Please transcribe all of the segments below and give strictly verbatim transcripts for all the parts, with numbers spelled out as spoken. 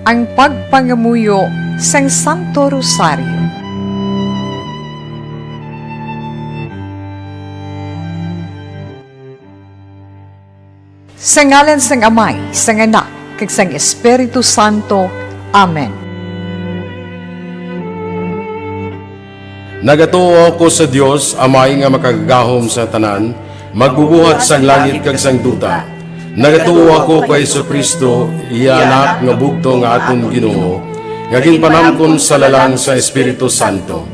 Ang pagpangamuyo sang Santo Rosario. Sa ngalan sang Amay, sang Anak, kag sang Espiritu Santo. Amen. Nagatuo ako sa Dios, Amay nga makagagahom sa tanan, magbubuhat sang langit kag sang duta. Nagatuo ako kay Jesu-Cristo, iya Anak nga bugtong nga aton Ginoo, nga ginpanamkon sa lalang sa Espiritu Santo.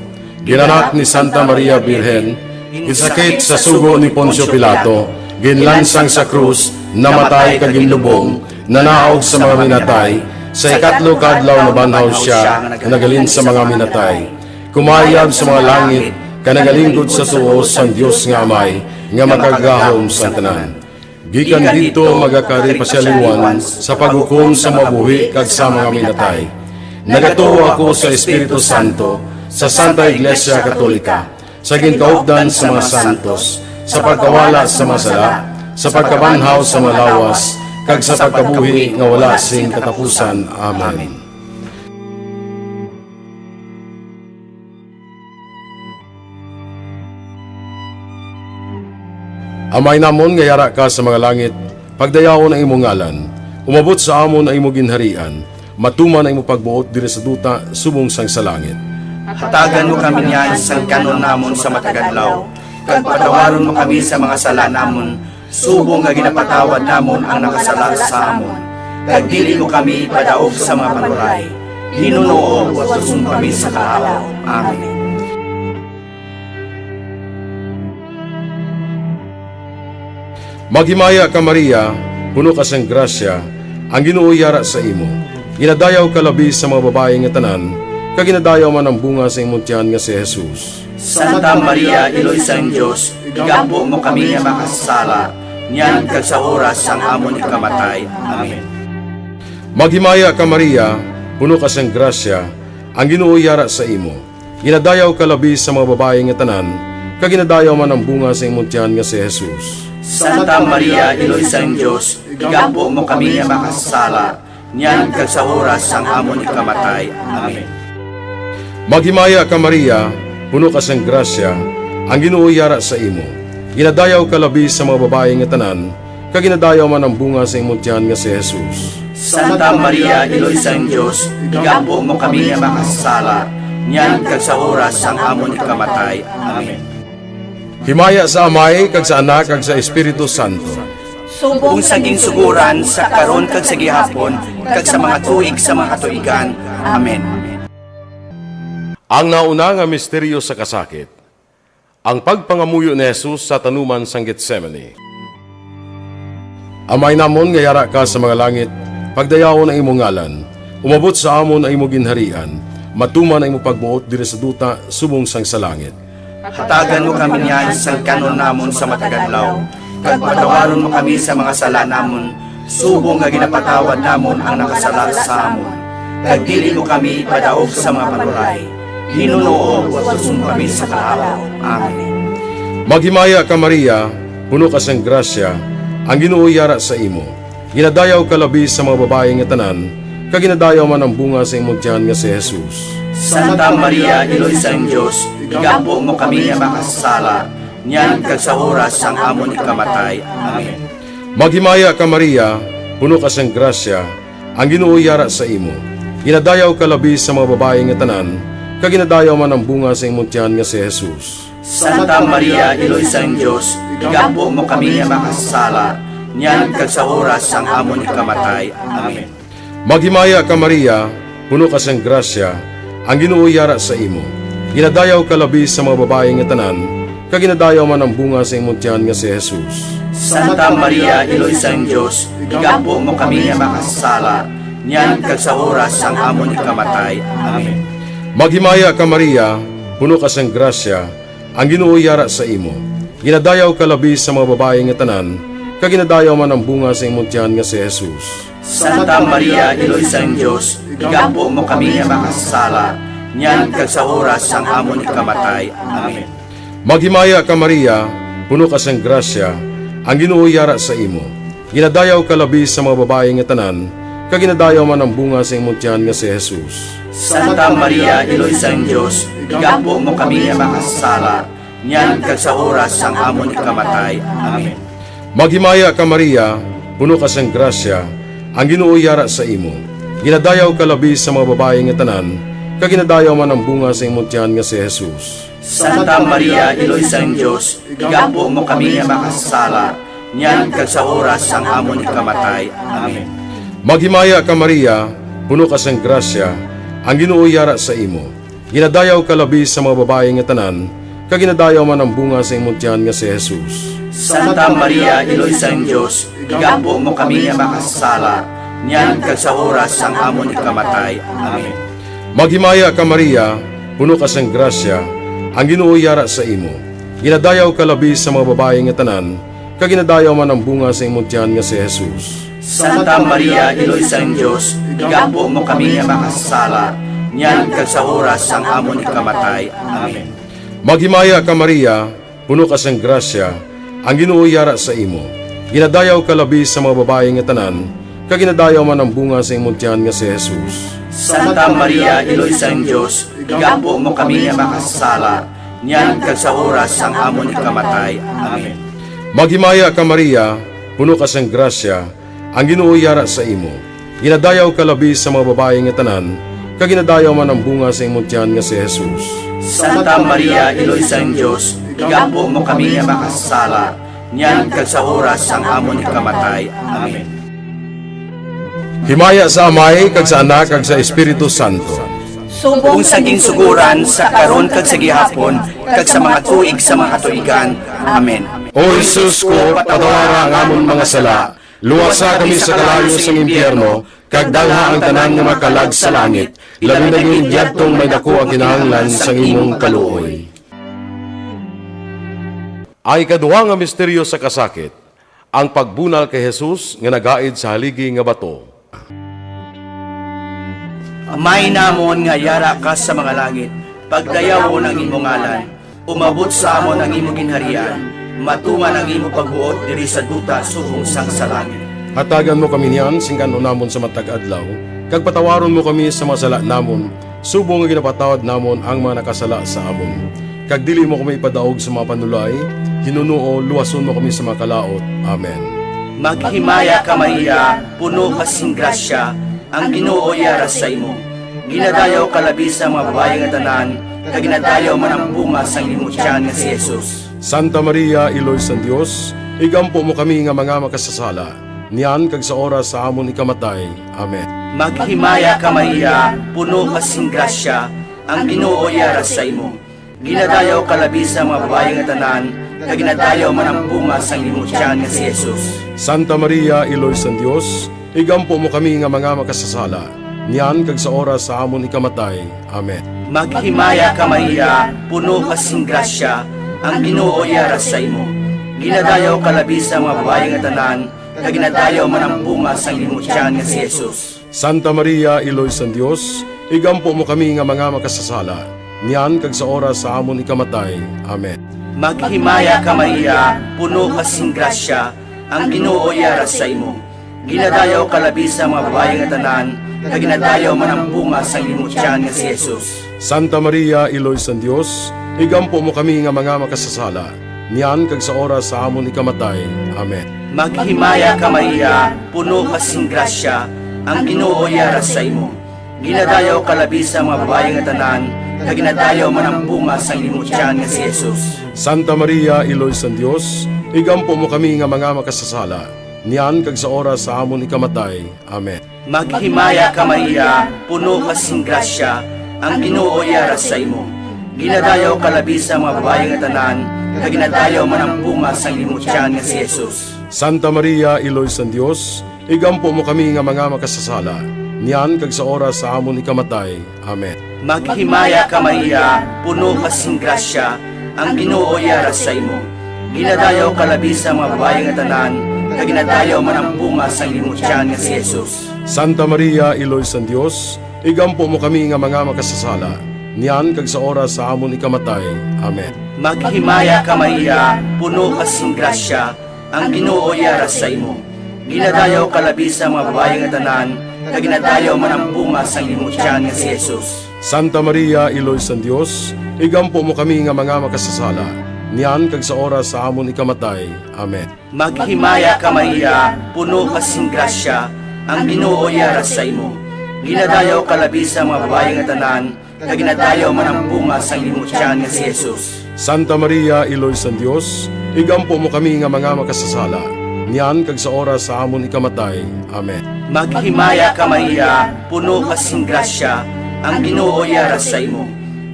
Ginanak ni Santa Maria Birhen, ginsakit sa sugo ni Poncio Pilato, ginlansang sa krus, namatay kag ginlubong, nanaog sa mga minatay, sa ikatlo ka adlaw nabanhaw sia nga naghalin sa mga minatay. Kumayab sa mga langit, kag nagalinggod sa tuo sang Dios nga Amay, nga makagagahom sang tanan. Gikan didto magakari pa sia liwat sa paghukom sa mabuhi kag sa mga minatay. Nagatuo ako sa Espiritu Santo, sa Santa Iglesia Katolika, sa ginkaupdan sa mga santos, sa pagkawala sa mga sala, sa pagkabanhaw sa mga lawas, kag sa pagkabuhi nga wala sing katapusan. Amen. Amay namon nga yara ka sa mga langit, pagdayawon ang imo ngalan. Umabot sa amon ang imo ginharian. Matuman ang imo pagbuot diri sa duta subong sang sa langit. Hatagan mo kami niyan sang kan-on namon sa matag adlaw, kag patawaron mo kami sa mga sala namon, subong nga ginapatawad namon ang nakasala sa amon, kag dili mo kami ipadaog sa mga panuray. Ginoo, watuson mo kami sa kahawa. Amen. Maghimaya ka, Maria, puno ka sang grasya, ang Ginoo yara sa imo. Ginadayaw ka labi sa mga babayi nga tanan, kag ginadayaw man ang bunga sa imong tiyan nga si Jesus. Santa Maria, Iloy sang Dios, igampo mo kami nga makasasala, niyan kag sa oras sang amon ikamatay. Amen. Maghimaya ka, Maria, puno ka sang grasya, ang Ginoo yara sa imo. Ginadayaw ka labi sa mga babayi nga tanan, kag ginadayaw man ang bunga sa imong tiyan nga si Jesus. Santa Maria, Iloy sang Dios, igampo mo kami nga makasasala, niyan kag sa oras sang amon ikamatay. Amen. Maghimaya ka, Maria, puno ka sang grasya, ang Ginoo yara sa imo. Ginadayaw ka labi sa mga babayi nga tanan, kag ginadayaw man ang bunga sa imong tiyan nga si Jesus. Santa Maria, Iloy sang Dios, igampo mo kami nga makasasala, niyan kag sa oras sang amon ikamatay. Amen. Himaya sa Amay, kag sa Anak, kag sa Espiritu Santo. Subong sa ginsugoran, sa karon, kag sa gihapon, kag sa mga tuig sa mga katuigan. Amen. Ang nauna nga misteryo sa kasakit, ang pagpangamuyo ni Jesus sa tanuman sang Getsemani. Amay namon nga yara ka sa mga langit, pagdayawon ang imo ngalan. Umabot sa amon ang imo ginharian. Matuman ang imo pagbuot diri sa duta subong sang sa langit. Hatagan mo kami niyan sang kan-on namon sa matag adlaw, kag patawaron mo kami sa mga sala namon, subong nga ginapatawad namon ang nakasala sa amon. Kag dili mo kami ipadaog sa mga panuray. Ginoo, watuson mo kami sa kahawa. Amen. Maghimaya ka, Maria, puno ka sang grasya, ang Ginoo yara sa imo. Ginadayaw ka labi sa mga babayi nga tanan, kag ginadayaw man ang bunga sa imong tiyan nga si Jesus. Santa Maria, Iloy sang Dios, igampo mo kami nga makasasala, niyan kag sa oras sang amon ikamatay. Amen. Maghimaya ka, Maria, puno ka sang grasya, ang Ginoo yara sa imo. Ginadayaw ka labi sa mga babayi nga tanan, kag ginadayaw man ang bunga sa imong tiyan nga si Jesus. Santa Maria, Iloy sang Dios, igampo mo kami nga makasasala, niyan kag sa oras sang amon ikamatay. Amen. Maghimaya ka, Maria, puno ka sang grasya, ang Ginoo yara sa imo. Ginadayaw ka labi sa mga babayi nga tanan, kag ginadayaw man ang bunga sa imong tiyan nga si Jesus. Santa Maria, Iloy sang Dios, igampo mo kami nga makasasala, niyan kag sa oras sang amon ikamatay. Amen. Maghimaya ka, Maria, puno ka sang grasya, ang Ginoo yara sa imo. Ginadayaw ka labi sa mga babayi nga tanan, kag ginadayaw man ang bunga sa imong tiyan nga si Jesus. Santa Maria, Iloy sang Dios, igampo mo kami nga makasasala, niyan kag sa oras sang amon ikamatay. Amen. Maghimaya ka, Maria, puno ka sang grasya, ang Ginoo yara sa imo. Ginadayaw ka labi sa mga babayi nga tanan, kag ginadayaw man ang bunga sa imong tiyan nga si Jesus. Santa Maria, Iloy sang Dios, igampo mo kami nga makasasala, niyan kag sa oras sang amon ikamatay. Amen. Maghimaya ka, Maria, puno ka sang grasya, ang Ginoo yara sa imo. Ginadayaw ka labi sa mga babayi nga tanan, kag ginadayaw man ang bunga sa imong tiyan nga si Jesus. Santa Maria, Iloy sang Dios, igampo mo kami nga makasasala, niyan kag sa oras sang amon ikamatay. Amen. Maghimaya ka, Maria, puno ka sang grasya, ang Ginoo yara sa imo. Ginadayaw ka labi sa mga babayi nga tanan, kag ginadayaw man ang bunga sa imong tiyan nga si Jesus. Santa Maria, Iloy sang Dios, igampo mo kami nga makasasala, niyan kag sa oras sang amon ikamatay. Amen. Maghimaya ka, Maria, puno ka sang grasya, ang Ginoo yara sa imo. Ginadayaw ka labi sa mga babayi nga tanan, kag ginadayaw man ang bunga sa imong tiyan nga si Jesus. Santa Maria, Iloy sang Dios, igampo mo kami nga makasasala, niyan kag sa oras sang amon ikamatay. Amen. Maghimaya ka, Maria, puno ka sang grasya, ang Ginoo yara sa imo. Ginadayaw ka labi sa mga babayi nga tanan, kag ginadayaw man ang bunga sa imong tiyan nga si Jesus. Santa Maria, Iloy sang Dios, igampo mo kami nga makasasala, niyan kag sa oras sang amon ikamatay. Amen. Maghimaya ka, Maria, puno ka sang grasya, ang Ginoo yara sa imo. Ginadayaw ka labi sa mga babayi nga tanan, kag ginadayaw man ang bunga sa imong tiyan nga si Jesus. Santa Maria, Iloy sang Dios, igampo mo kami nga makasasala, niyan kag sa oras sang amon ikamatay. Amen. Himaya sa Amay, kag sa Anak, kag sa Espiritu Santo. Subong sa ginsugoran, sa karon, kag sa gihapon, kag sa mga tuig sa mga katuigan. Amen. O Jesus ko, patawara ang amon mga sala, luwasa kami sa kalayo sang impyerno, kag dalha ang tanan nga makalag sa langit, labi na gid yadtong may daku ang kinahanglan sang imong kaluoy. Ang ikaduha nga misteryo sa kasakit, ang pagbunal kay Jesus nga nagaid sa haligi nga bato. Amay namon nga yara ka sa mga langit, pagdayawon ang imo ngalan, umabot sa amon ang imo ginharian, matunga ang imo pagbuot diri sa duta subong sang sa langit. Hatagan mo kami niyan sing kan-on namon sa matag adlaw, kag patawaron mo kami sa mga sala namon, subong nga ginapatawad namon ang mga nakasala sa amon. Kag dili mo kami ipadaog sa mga panulay, hinunoo luwason mo kami sa mga kalaut. Amen. Maghimaya ka, Maria, puno ka sing grasya, ang Ginoo yara sa imo. Ginadayaw ka labi sa mga babayi nga tanan, kag ginadayaw man ang bunga sang imo tiyan nga si Jesus. Santa Maria, Iloy sang Dios, igampo mo kami nga mga makasasala, niyan kag sa oras sa amon ikamatay. Amen. Maghimaya ka, Maria, puno ka sing grasya, ang Ginoo yara sa imo. Ginadayaw ka labi sa mga babayi nga tanan, kag ginadayaw man ang bunga sang imo tiyan nga si Jesus. Santa Maria, Iloy sang Dios, igampo mo kami nga mga makasasala, niyan kag sa oras sa amon ikamatay. Amen. Maghimaya ka, Maria, puno ka sing grasya, ang Ginoo yara sa imo. Ginadayaw ka labi sa mga babayi nga tanan, kag ginadayaw man ang bunga sang imo tiyan nga si Jesus. Santa Maria, Iloy sang Dios, igampo mo kami nga mga makasasala, niyan kag sa oras sa amon ikamatay. Amen. Maghimaya ka, Maria, puno ka sing grasya, ang Ginoo yara sa imo. Ginadayaw ka labi sa mga babayi nga tanan, kag ginadayaw man ang bunga sang imo tiyan nga si Jesus. Santa Maria, Iloy sang Dios, igampo mo kami nga mga makasasala, niyan kag sa oras sa amon ikamatay. Amen. Maghimaya ka, Maria, puno ka sing grasya, ang Ginoo yara sa imo. Ginadayaw ka labi sa mga babayi nga tanan, kag ginadayaw man ang bunga sang imo tiyan nga si Jesus. Santa Maria, Iloy sang Dios, igampo mo kami nga mga makasasala, niyan kag sa oras sa amon ikamatay. Amen. Maghimaya ka, Maria, puno ka sing grasya, ang Ginoo yara sa imo. Ginadayaw ka labi sa mga babayi nga tanan, kag ginadayaw man ang bunga sang imo tiyan nga si Jesus. Santa Maria, Iloy sang Dios, igampo mo kami nga mga makasasala, niyan kag sa oras sa amon ikamatay. Amen. Maghimaya ka, Maria, puno ka sing grasya, ang Ginoo yara sa imo. Ginadayaw ka labi sa mga babayi nga tanan, kag ginadayaw man ang bunga sang imo tiyan nga si Jesus. Santa Maria, Iloy sang Dios, igampo mo kami nga mga makasasala, niyan kag sa oras sa amon ikamatay. Amen. Maghimaya ka, Maria, puno ka sing grasya, ang Ginoo yara sa imo. Ginadayaw ka labi sa mga babayi nga tanan, kag ginadayaw man ang bunga sang imong tiyan nga si Jesus. Santa Maria, Iloy sang Dios, igampo mo kami nga mga makasasala, niyan kag sa oras sa amon ikamatay. Amen. Maghimaya ka, Maria, puno ka sing grasya, ang Ginoo yara sa imo. Ginadayaw ka labi sa mga babayi nga tanan, kag ginadayaw man ang bunga sang imong tiyan nga si Jesus. Santa Maria, Iloy sang Dios, igampo mo kami nga mga makasasala, niyan kag sa oras sa amon ikamatay. Amen. Maghimaya ka, Maria, puno ka sing grasya, ang Ginoo yara sa imo.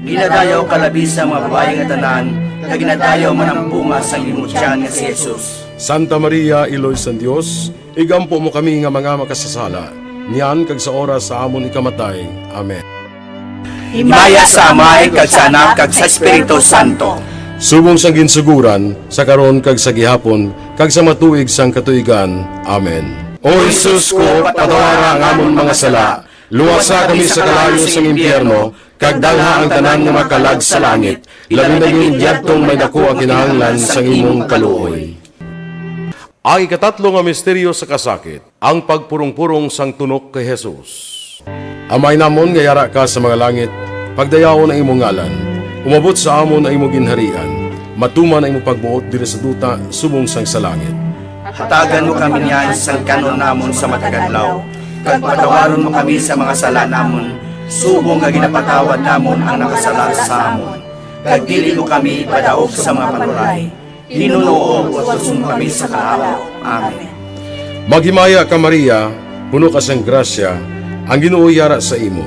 Ginadayaw ka labi sa mga babayi nga tanan, kag ginadayaw man ang bunga sang imong tiyan nga si Jesus. Santa Maria, Iloy sang Dios, igampo mo kami nga mga makasasala, niyan kag sa oras sa amon ikamatay. Amen. Himaya sa Amay, kag sa Anak, kag sa Espiritu Santo. Subong sang ginsuguran, sa karon, kag sa gihapon, kag sa mga tuig sang katuigan. Amen. O Jesus ko, patawara ang amon mga sala, luwasa kami sa kalayo sang impyerno, kag dalha ang tanan nga mga kalag sa langit, labi na gid yadtong may daku ang kinahanglan sang imong kaluoy. Ang ikatatlo nga misteryo sa kasakit, ang pagpurong-purong sang tunok kay Jesus. Amay namon nga yara ka sa mga langit, pagdayawon ang imong ngalan. Umabot sa amon ang imong ginharian. Matuman ang imong pagbuot diri sa duta subong sang sa langit. Hatagan mo kami niyan sang kan-on namon sa matag adlaw, kag patawaron mo kami sa mga sala namon, subong nga ginapatawad namon ang nakasala sa amon. Kag dili mo kami ipadaog sa mga panuray, Ginoo, luwason mo kami sa kahawa. Amen. Maghimaya ka, Maria, puno ka sang grasya, ang Ginoo yara sa imo.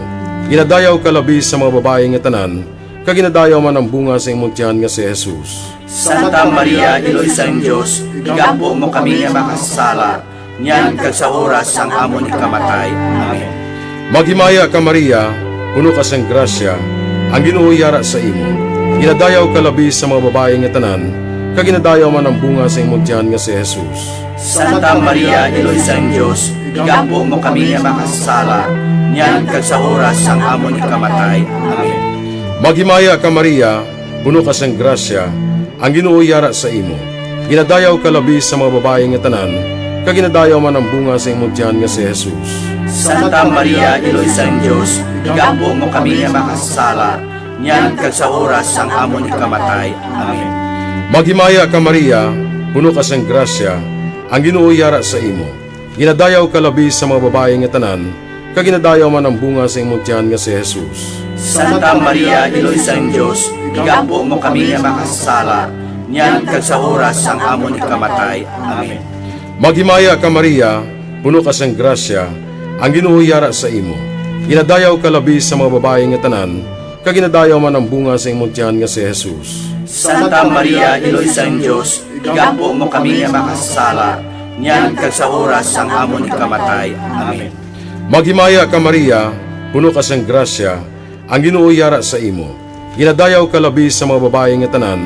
Ginadayaw ka labi sa mga babayi nga tanan, kag ginadayaw man ang bunga sa imong tiyan nga si Jesus. Santa Maria, Iloy sang Dios, igampo mo kami nga makasasala, niyan kag sa oras sang amon ikamatay. Amen. Maghimaya ka, Maria, puno ka sang grasya, ang Ginoo yara sa imo. Ginadayaw ka labi sa mga babayi nga tanan, kag ginadayaw man ang bunga sa imong tiyan nga si Jesus. Santa Maria, Iloy sang Dios, igampo mo kami nga makasasala, niyan kag sa oras sang amon ikamatay. Amen. Maghimaya ka, Maria, puno ka sang grasya, ang Ginoo yara sa imo. Ginadayaw ka labi sa mga babayi nga tanan, kag ginadayaw man ang bunga sa imong tiyan nga si Jesus. Santa Maria, Iloy sang Dios, igampo mo kami nga makasasala, niyan kag sa oras sang amon ikamatay. Amen. Maghimaya ka, Maria, puno ka sang grasya, ang Ginoo yara sa imo. Ginadayaw ka labi sa mga babayi nga tanan, kag ginadayaw man ang bunga sa imong tiyan nga si Jesus. Santa Maria, Iloy sang Dios, igampo mo kami nga makasasala, niyan kag sa oras sang amon ikamatay. Amen. Maghimaya ka, Maria, puno ka sang grasya, ang Ginoo yara sa imo. Ginadayaw ka labi sa mga babayi nga tanan, kag ginadayaw man ang bunga sa imong tiyan nga si Jesus. Santa Maria, Iloy sang Dios, igampo mo kami nga makasasala, niyan kag sa oras sang amon ikamatay. Amen. Maghimaya ka, Maria, puno ka sang grasya, ang Ginoo yara sa imo. Ginadayaw ka labi sa mga babayi nga tanan,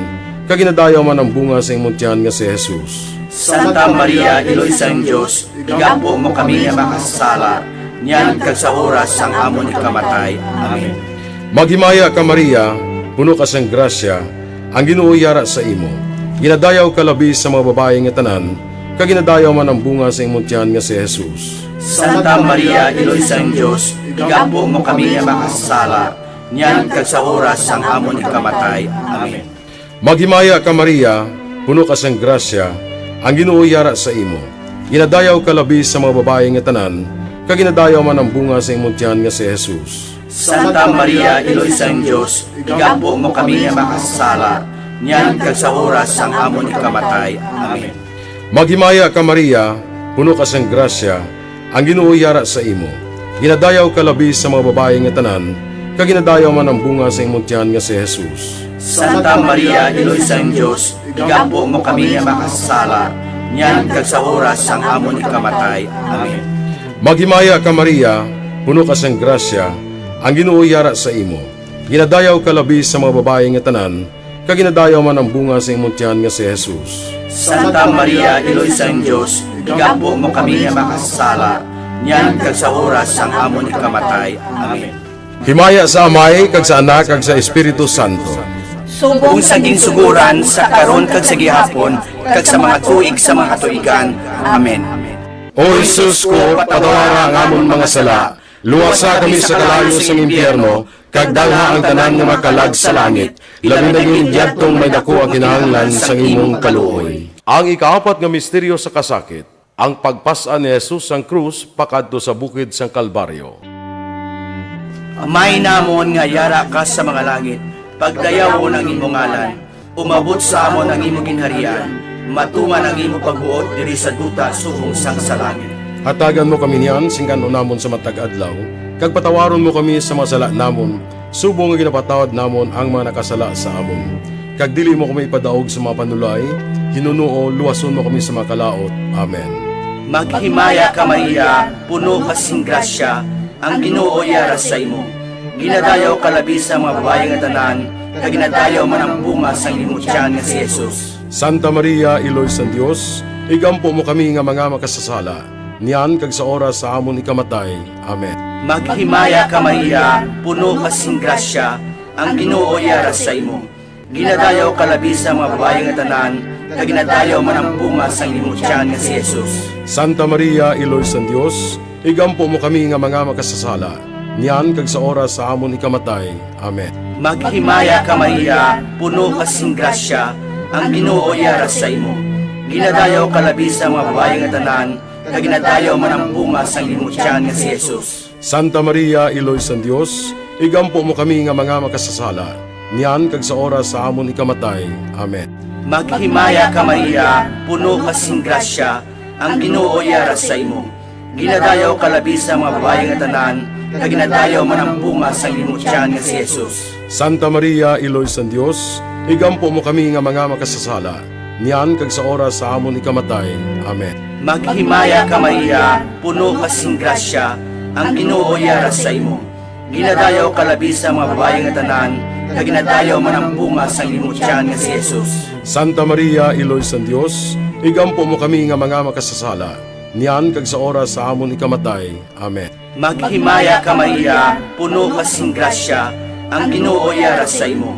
kag ginadayaw man ang bunga sa imong tiyan nga si Jesus. Santa Maria, Iloy sang Dios, igampo mo kami nga makasasala, niyan kag sa oras sang amon ikamatay. Amen. Maghimaya ka, Maria, puno ka sang grasya, ang Ginoo yara sa imo. Ginadayaw ka labi sa mga babayi nga tanan, kag ginadayaw man ang bunga sa imong tiyan nga si Jesus. Santa Maria, Iloy sang Dios, igampo mo kami nga makasasala, niyan kag sa oras sang amon ikamatay. Amen. Maghimaya ka, Maria, puno ka sang grasya, ang Ginoo yara sa imo. Ginadayaw ka labi sa mga babayi nga tanan, kag ginadayaw man ang bunga sa imong tiyan nga si Jesus. Santa Maria, Iloy sang Dios, igampo mo kami nga makasasala, niyan kag sa oras sang amon ikamatay. Amen. Maghimaya ka, Maria, puno ka sang grasya, ang Ginoo yara sa imo. Ginadayaw ka labi sa mga babayi nga tanan, kag ginadayaw man ang bunga sa imong tiyan nga si Jesus. Santa Maria, Iloy sang Dios, igampo mo kami nga makasasala, niyan kag sa oras sang amon ikamatay. Amen. Maghimaya ka, Maria, puno ka sang grasya, ang Ginoo yara sa imo. Ginadayaw ka labi sa mga babayi nga tanan, kag ginadayaw man ang bunga sa imong tiyan nga si Jesus. Santa Maria, Iloy sang Dios, igampo mo kami nga makasasala, niyan kag sa oras sang amon ikamatay. Amen. Himaya sa Amay, kag sa Anak, kag sa Espiritu Santo. Subong sa ginsugoran, sa karon, kag sa gihapon, kag sa mga tuig sa mga katuigan. Amen. O Jesus ko, patawara ang amon mga sala, luwasa kami sa kalayo sang impyerno, kag dalha ang tanan nga mga kalag sa langit, labi na gid yadtong may daku ang kinahanglan sang imong kaluoy. Ang ikaapat nga misteryo sa kasakit, ang pagpas-an ni Jesus sang krus pakadto sa bukid sang Kalbaryo. Amay namon nga yara ka sa mga langit, pagdayawon ang imo ngalan. Umabot sa amon ang imo ginharian, matuman ang imo pagbuot diri sa duta subong sang sa langit. Hatagan mo kami niyan sing kan-on namon sa matag adlaw, kag patawaron mo kami sa mga sala namon, subong nga ginapatawad namon ang mga nakasala sa amon. Kag dili mo kami ipadaog sa mga panulay, hinunoo luwason mo kami sa mga kalaut. Amen. Maghimaya ka, Maria, puno ka sing grasya, ang Ginoo yara sa imo. Ginadayaw ka labi sa mga babayi nga tanan, kag ginadayaw man ang bunga sang imo tiyan nga si Jesus. Santa Maria, Iloy sang Dios, igampo mo kami nga mga makasasala, niyan kag sa oras sa amon ikamatay. Amen. Maghimaya ka, Maria, puno ka sing grasya, ang Ginoo yara sa imo. Ginadayaw ka labi sa mga babayi nga tanan, kag ginadayaw man ang bunga sang imo tiyan nga si Jesus. Santa Maria, Iloy sang Dios, igampo mo kami nga mga makasasala, niyan kag sa oras sa amon ikamatay. Amen. Maghimaya ka, Maria, puno ka sing grasya, ang Ginoo yara sa imo. Ginadayaw ka labi sa mga babayi nga tanan, kag ginadayaw man ang bunga sang imo tiyan nga si Jesus. Santa Maria, Iloy sang Dios, igampo mo kami nga mga makasasala, niyan kag sa oras sa amon ikamatay. Amen. Maghimaya ka, Maria, puno ka sing grasya, ang Ginoo yara sa imo. Ginadayaw ka labi sa mga babayi nga tanan, kag ginadayaw man ang bunga sang imo tiyan nga si Jesus. Santa Maria, Iloy sang Dios, igampo mo kami nga mga makasasala, niyan kag sa oras sa amon ikamatay. Amen. Maghimaya ka, Maria, puno ka sing grasya, ang Ginoo yara sa imo. Ginadayaw ka labi sa mga babayi nga tanan, kag ginadayaw man ang bunga sang imo tiyan nga si Jesus. Santa Maria, Iloy sang Dios, igampo mo kami nga mga makasasala, niyan kag sa oras sa amon ikamatay. Amen. Maghimaya ka, Maria, puno ka sing grasya, ang Ginoo yara sa imo.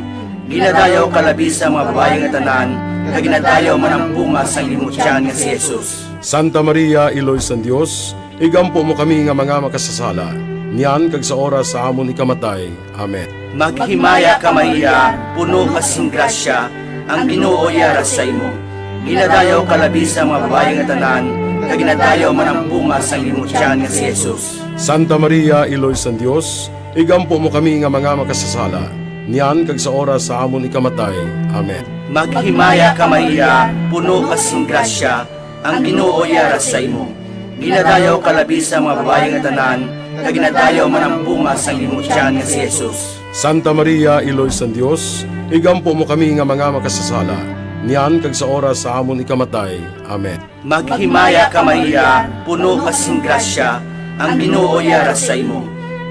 Ginadayaw ka labi sa mga babayi nga tanan, kag ginadayaw man ang bunga sang imo tiyan nga si Jesus. Santa Maria, Iloy sang Dios, igampo mo kami nga mga makasasala, niyan kag sa oras sa amon ikamatay. Amen. Maghimaya ka, Maria, puno ka sing grasya, ang Ginoo yara sa imo. Ginadayaw ka labi sa mga babayi nga tanan, kag ginadayaw man ang bunga sang imo tiyan nga si Jesus. Santa Maria, Iloy sang Dios, igampo mo kami nga mga makasasala, niyan kag sa oras sa amon ikamatay. Amen. Maghimaya ka, Maria, puno ka sing grasya, ang Ginoo yara sa imo. Ginadayaw ka labi sa mga babayi nga tanan, kag ginadayaw man ang bunga sang imo tiyan nga si Jesus. Santa Maria, Iloy sang Dios, igampo mo kami nga mga makasasala, niyan kag sa oras sa amon ikamatay. Amen. Maghimaya ka, Maria, puno ka sing grasya, ang Ginoo yara sa imo.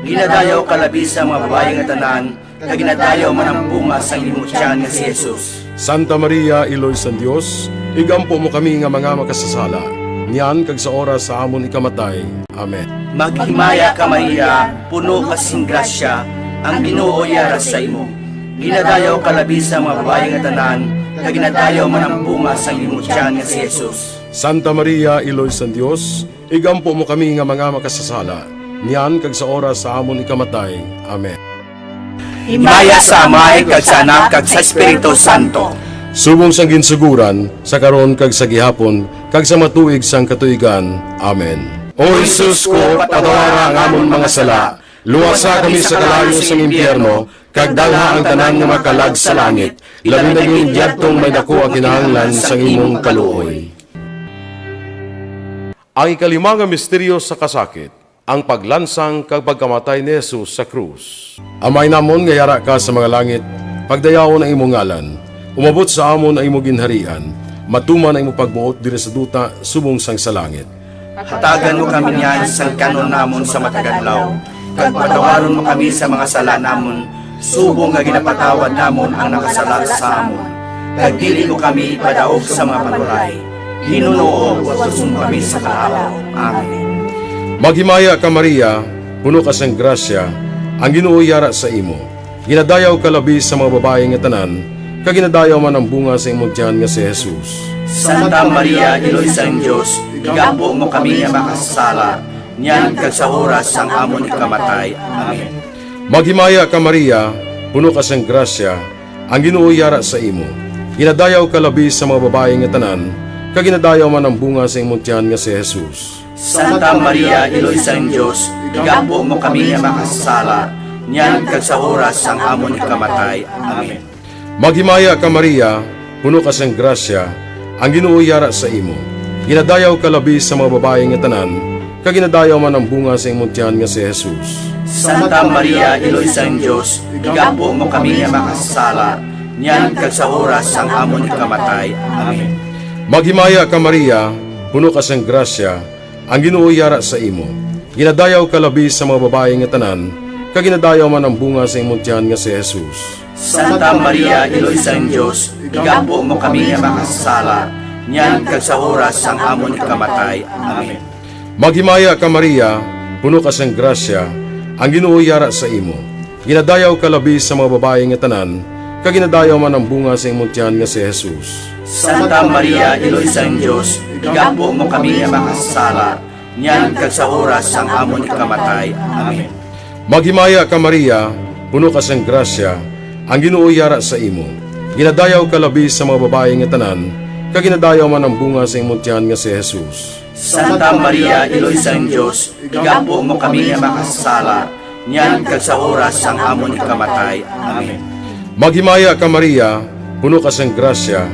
Ginadayaw ka labi sa mga babayi nga tanan, kag ginadayaw man ang bunga sang imo tiyan nga si Jesus. Santa Maria, Iloy sang Dios, igampo mo kami nga mga makasasala, niyan kag sa oras sa amon ikamatay. Amen. Maghimaya ka, Maria, puno ka sing grasya, ang Ginoo yara sa imo. Ginadayaw ka labi sa mga babayi nga tanan, kag ginadayaw man ang bunga sang imo tiyan nga si Jesus. Santa Maria, Iloy sang Dios, igampo mo kami nga mga makasasala, niyan kag sa oras sa amon ikamatay. Amen. Himaya sa Amay, kag sa Anak, kag sa Espiritu Santo. Subong sang ginsugoran, sa karon, kag sa gihapon, kag sa matuig sang katuigan. Amen. O Jesus ko, patawara ang amon mga sala, luwasa kami sa kalayo sang impyerno, kag dalha ang tanan nga mga kalag sa langit, labi na gid yadtong may daku ang kinahanglan sang imong kaluoy. Ang ikalima nga misteryo sa kasakit, ang paglansang kag pagkamatay ni Jesus sa krus. Amay namon nga yara ka sa mga langit, pagdayawon ang imong ngalan. Umabot sa amon ang imong ginharian. Matuman ang imong pagbuot diri sa duta subong sang sa langit. Hatagan mo kami niyan sang kan-on namon sa matag adlaw, kag patawaron mo kami sa mga sala namon, subong nga ginapatawad namon ang nakasala sa amon. Kag dili mo kami ipadaog sa mga panulay. Ginoo, luwason mo kami sa kalaut. Amen. Maghimaya ka, Maria, puno ka sang grasya, ang Ginoo yara sa imo. Ginadayaw ka labi sa mga babayi nga tanan, kag ginadayaw man ang bunga sa imong tiyan nga si Jesus. Santa Maria, Iloy sang Dios, igampo mo kami nga makasasala, niyan kag sa oras sang amon ikamatay. Amen. Maghimaya ka, Maria, puno ka sang grasya, ang Ginoo yara sa imo. Ginadayaw ka labi sa mga babayi nga tanan, kag ginadayaw man ang bunga sa imong tiyan nga si Jesus. Santa Maria, Iloy sang Dios, igampo mo kami nga makasasala, niyan kag sa oras sang amon ikamatay. Amen. Maghimaya ka, Maria, puno ka sang grasya, ang Ginoo yara sa imo. Ginadayaw ka labi sa mga babayi nga tanan, kag ginadayaw man ang bunga sa imong tiyan nga si Jesus. Santa Maria, Iloy sang Dios, igampo mo kami nga makasasala, niyan kag sa oras sang amon ikamatay. Amen. Maghimaya ka, Maria, puno ka sang grasya, ang Ginoo yara sa imo. Ginadayaw ka labi sa mga babayi nga tanan, kag ginadayaw man ang bunga sa imong tiyan nga si Jesus. Santa Maria, Iloy sang Dios, igampo mo kami nga makasasala, niyan kag sa oras sang amon ikamatay. Amen. Maghimaya ka, Maria, puno ka sang grasya, ang Ginoo yara sa imo. Ginadayaw ka labi sa mga babayi nga tanan, kag ginadayaw man ang bunga sa imong tiyan nga si Jesus. Santa Maria, Iloy sang Dios, igampo mo kami nga makasasala, niyan kag sa oras sang amon ikamatay. Amen. Maghimaya ka, Maria, puno ka sang grasya, ang Ginoo yara sa imo. Ginadayaw ka labi sa mga babayi nga tanan, kag ginadayaw man ang bunga sa imong tiyan nga si Jesus. Santa Maria, Iloy sang Dios, igampo mo kami nga makasasala, niyan kag sa oras sang amon ikamatay. Amen. Maghimaya ka, Maria, puno ka sang grasya,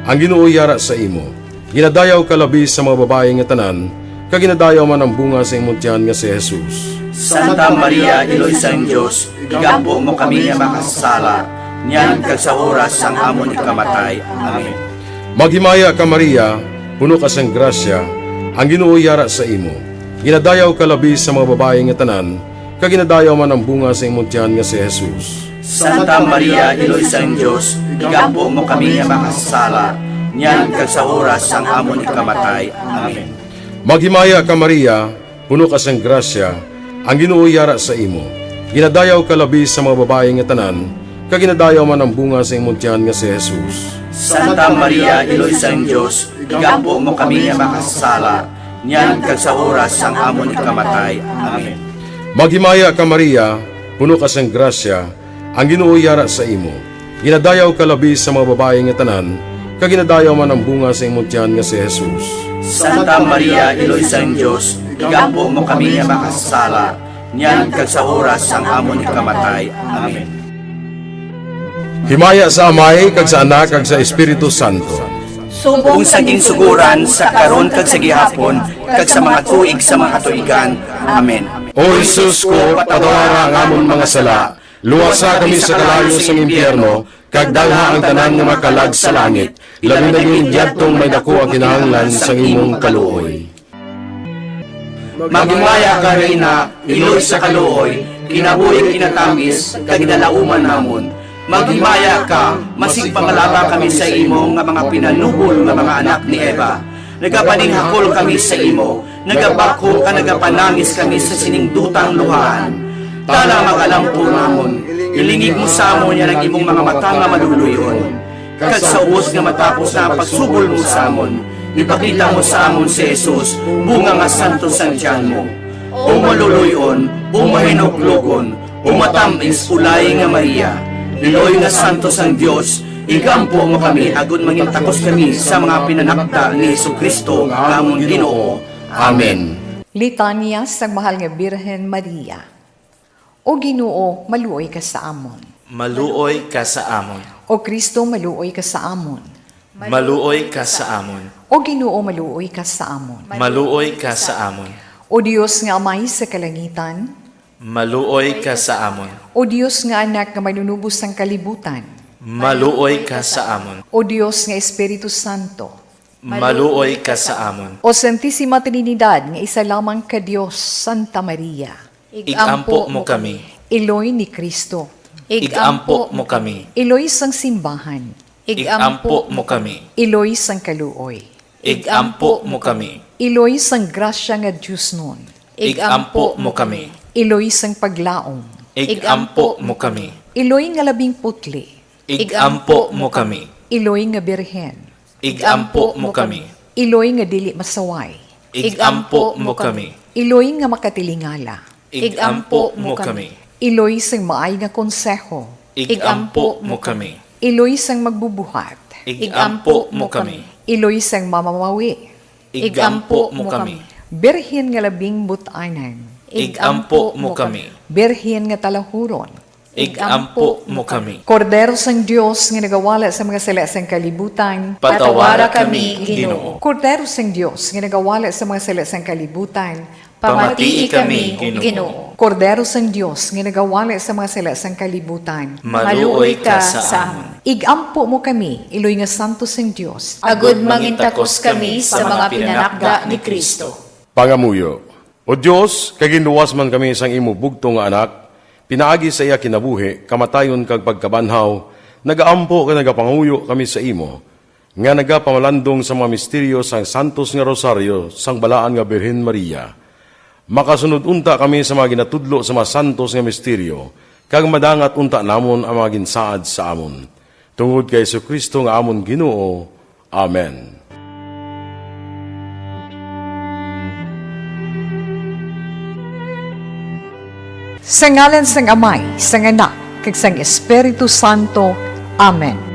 ang Ginoo yara sa imo. Ginadayaw ka labi sa mga babayi nga tanan, kag ginadayaw man ang bunga sa imong tiyan nga si Jesus. Santa Maria, Iloy sang Dios, igampo mo kami nga makasasala, niyan kag sa oras sang amon ikamatay. Amen. Maghimaya ka, Maria, puno ka sang grasya, ang Ginoo yara sa imo. Ginadayaw ka labi sa mga babayi nga tanan, kag ginadayaw man ang bunga sa imong tiyan nga si Jesus. Santa Maria, Iloy sang Dios, igampo mo kami nga makasasala, niyan kag sa oras sang amon ikamatay. Amen. Maghimaya ka, Maria, puno ka sang grasya, ang Ginoo yara sa imo. Ginadayaw ka labi sa mga babayi nga tanan, kag ginadayaw man ang bunga sa imong tiyan nga si Jesus. Santa Maria, Iloy sang Dios, igampo mo kami nga makasasala, niyan kag sa oras sang amon ikamatay. Amen. Maghimaya ka, Maria, puno ka sang grasya, ang Ginoo yara sa imo. Ginadayaw ka labi sa mga babayi nga tanan, kag ginadayaw man ang bunga sa imong tiyan nga si Jesus. Santa Maria, Iloy sang Dios, igampo mo kami nga makasasala, niyan kag sa oras sang amon ikamatay. Amen. Himaya sa Amay, kag sa Anak, kag sa Espiritu Santo. Subong sa ginsugoran, sa karon, kag sa gihapon, kag sa mga tuig sa mga katuigan. Amen. O Jesus ko, patawara ang amon mga sala, luwasa kami sa kalayo sang impyerno, kag dalha ang tanan nga mga kalag sa langit, labi na gid yadtong may daku ang kinahanglan sang imong kaluoy. Maghimaya ka, Reyna, iloy sa kaluoy, kinabuhi kinatamis, kag ginalauman namon. Maghimaya ka, masigpangalaba kami sa imo nga mga pinanubol nga mga anak ni Eva. Nagapaninghakol kami sa imo, nagabakho kag nagapanangis kami sa sining dutang luhaan. Tana, mag-alampo namon, ilingig mo sa amon yan ang imong mga mata nga maluluy-on. Kag sa ubos nga matapos na ang pagsubol mo sa amon, ipakita mo sa amon si Jesus, bunga nga santo sang tiyan mo. O maluluy-on, o mahinuklogon, o matamis, o laing nga Maria, iloy nga santo sang Dios, igampo mo kami agod mangintakos kami sa mga pinanakda ni Jesu-Cristo nga amon Ginoo. Amen. Litanya sang Mahal nga Birhen Maria. O Ginoo, maluoy ka sa amon. Maluoy ka sa amon. O Cristo, maluoy ka sa amon. Maluoy ka sa amon. O Ginoo, maluoy ka sa amon. Maluoy ka sa amon. O Dios nga Amay sa kalangitan. Maluoy ka sa amon. O Dios nga Anak nga Manunubos sang kalibutan. Maluoy ka sa amon. O Dios nga Espiritu Santo. Maluoy ka sa amon. O Santisima Trinidad nga isa lamang ka Dios, Santa Maria. Igampo mo kami. Iloy ni Cristo. Igampo mo kami. Iloy sang simbahan. Igampo mo kami. Iloy sang kaluoy. Igampo mo kami. Iloy sang grasya nga diosnon. Igampo mo kami. Iloy sang paglaom. Igampo mo kami. Iloy nga labing putli. Igampo mo kami. Iloy nga Birhen. Igampo mo kami. Iloy nga dili masaway. Igampo mo kami. Iloy nga makatilingala. Igampo mo kami. Iloy sang maay nga konseho. Igampo mo kami. Iloy sang magbubuhat. Igampo mo kami. Iloy sang mamamawi. Igampo mo kami. Birhen nga labing but-anan. Igampo mo kami. Birhen nga talahuron. Igampo mo kami. Kordero sang Dios nga nagawala sa mga sala sang kalibutan. Patawara kami, Ginoo. Kordero sang Dios nga nagawala sa mga sala sang kalibutan. Pamatii kami, Ginoo. Kordero sang Dios nga nagawala sa mga sala sang kalibutan. Maluoy ka sa amon. Igampo mo kami, iloy nga santo sang Dios. Agod mangintakos kami sa mga pinanakda ni Cristo. Pangamuyo. O Dios, kay ginluwas man kami sang imo bugtong nga Anak, pinaagi sa iya kinabuhi, kamatayon kag pagkabanhaw, nagaampo kag nagapangamuyo kami sa imo, nga nagapamalandong sa mga misteryo sang santos nga rosaryo sang Balaan nga Birhen Maria. Makasunod unta kami sa mga ginatudlo sa mga santos nga misteryo, kag madangat unta namon ang mga ginsaad sa amon. Tungod kay Jesu-Cristo nga amon Ginoo. Amen. Sa ngalan sang Amay, sang Anak, kag sang Espiritu Santo. Amen.